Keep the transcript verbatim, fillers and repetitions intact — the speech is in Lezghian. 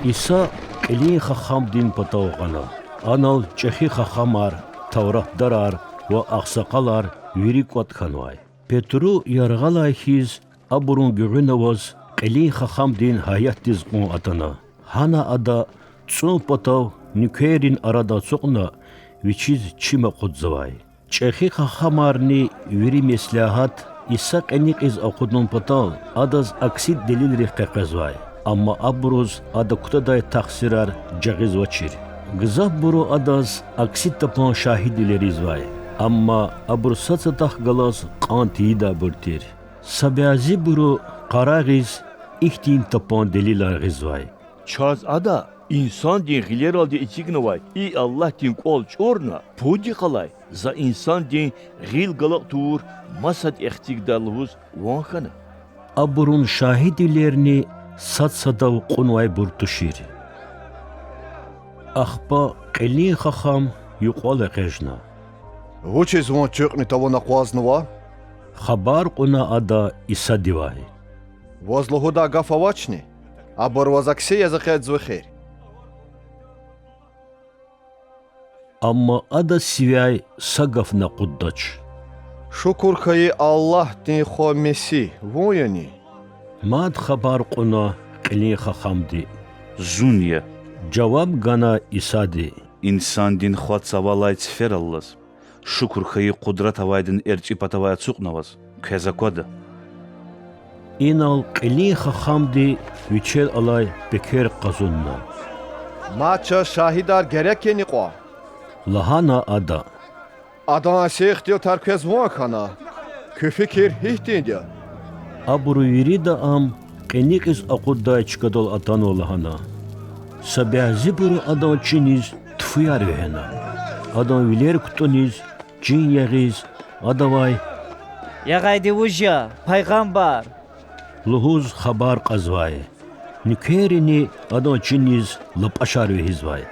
Иса кьилин хахамдин патав гъана. Анал чӀехи хахамар, тавратдарар ва агъсакъалар вири кӀватӀ хьанвай. Петру яргъалай хьиз, абурун гуьгъуьна аваз кьилин хахамдин гьаятдиз кьун атана. Гьана ада, цӀун патав нуькеррин арада ацукьна, вичиз чим акъудзавай. ЧӀехи хахамарни вири меслягьат Иса кьиникьиз акъудун патал адаз акси делилрихъ къекъвезвай, амма абуруз ада кутадай тахсирар жагъизвачир. Гзафбуру адаз акси тапан шагьидвилер ийизвай, амма абур сад садахъ галаз кьан тийидайбур тир. Са бязибуру къарагъиз ихьтин тапан делилар гъизвай: Чаз Ада инсандин гъилералди эцигнавай и Аллагьдин КӀвал чӀурна пуд йикъалай За инсандин гъил галакь тавур масад эцигда лугьуз ван хьана. Абурун шагьидвилерни сад садав кьунвайбур тушир. Ахпа кьилин хахам юкьвал экъечӀна: Вучиз вун туьхуьн тавун акъвазнава? хабар кьуна ада Исадивай. Ваз лугьудай гаф авачни? Абур ваз акси яз экъечӀзава эхир. Амма ада сивяй са гафни акъуддач. Шукур хьайи Аллагьдин Хва Месигь Вун яни? мад хабар кьуна кьилин хахамди. Зун я,– жаваб гана Исади. Инсандин Хва цавалай цифераллаз, шукур хьайи къудрат авайдан эрчӀи патавай ацукьнаваз, квез аквада. Инал кьилин хахамди вичел алай пекер къазунна. Мад чаз шагьидар герек яни кьван? лагьана ада. Адан сихилтар квез ван хьана. Куь фикир гьихьтинди я? Абуру вирида ам кьиникьиз акъуддай чкадал атанва лагьана. Са бязибуру адан чиниз тфуяр вегьена. Адан вилер кутӀуниз, чин ягъиз, адавай: Ягъайди вуж я, пайгъамбар? лугьуз хабар кьазвай. Нуькеррини адан чиниз лапӀашар вегьизвай.